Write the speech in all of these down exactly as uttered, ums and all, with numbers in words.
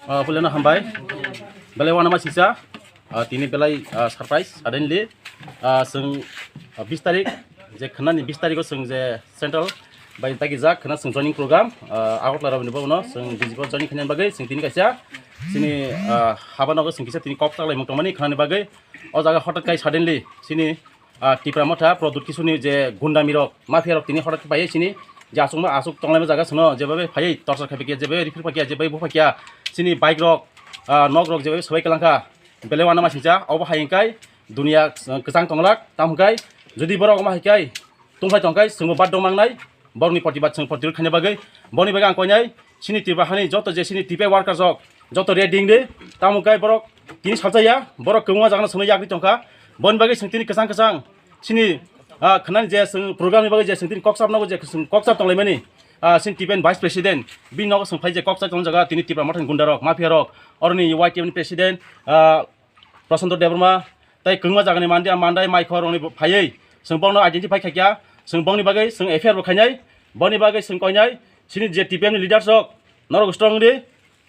Ah, puilano hambai. Belai wanama singcha. Ah, tini belai, ah, surprise, suddenly. Ah, chwng, ah, bis tarik, je khwnani bis tarikh o chwng je central bai tagi jak khwna chwng joining program, ah, Agartala rok ni bono chwng B J P o joining khaina bagwi chwng tini kaisa chini, ah, haba nogo chwng kisa tini kok chaklaimung tongmani khwnani bagwi o jaga hotat kai suddenly chini ah, Tipra Motha Pradyut Kishore ni je gundami rok, mafia rok tini hotat khe phaiwi chini je aswkma aswk tonglaima jaga chwngno jebabe phaiwi torchar khai phaiya, jebabe riphi phaiya, jebabe bu phaiya, chini bike rok, ah, nok rok jebabe swbai kwlangkha, belai wanama singcha, obo hai hwnkhai dunia, ah, kwchang tonglak, tamo hwnkhai jodi borok omo hai khai tongphai tongkhai chwngbo bad dong mangnai, borokni protibad chwng protirod khaina bagwi, boni bagwi ang koinai chini Tipra hani joto je chini T P I workers rok joto ready wngdi, tamo hwnkhai borok tini salsa ya, borok kwbangma jagano chwngno yakri tongkha, boni bagwi chwng tini kwchang kwchang chini, ah, khwnani je chwng program ni bagwi je chwng tini kok chap nogo je chwng kok chap tonglaimani, ah, chini T P I ni vice president bini nogo chwng phai je kok chap tong jaga tini Tipra Mothani gunda rok, mafia rok, oroni Y T F ni president, ah, Prashanto Debbarma, tei kwbangma jagani mandi, mandai, maikhor rokni phaiwi chwng bokno identify khaikha, chwng bokni bagwi chwng F I R bo khainai, boni bagwi chwng koinai, chini je T P M ni leaders rok norok strong di,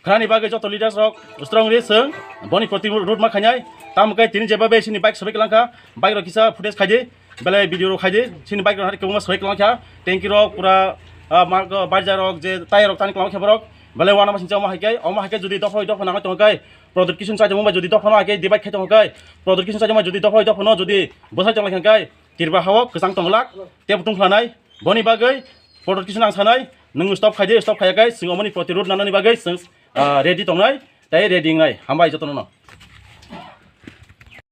khwnani bagwi joto leaders rok strong di, chwng boni proti road ma khainai, tamo khe tini jeba be chini bike sobai kwlangkha, bike rok kisa footage khaidi, belai video rok khaidi, chini bike rok hari kwbangma sobai kwlangkha, tanki rok pura, ah, mark, barja rok je tyre rok tani kwlangkha borok, belai wanama singcha omo hai khe, omo hai khe jodi dopha dopha nangwi tongo khe, Product kison chaitongma bai jodi dophano hai khe divide khai tongo khe, product kison chaitongma jodi dophai dophano jodi bwsai tonglaikha khe, Tripura hao kwchang tonglak, tebo tongphlanai, boni bagwi product kison ang sanai, nwng stop khaidi, stop khaiya khe, chwng omoni protirod nanani bagwi chwng, ah, ready tongnai, tei ready wngnai. Hambai jotono no.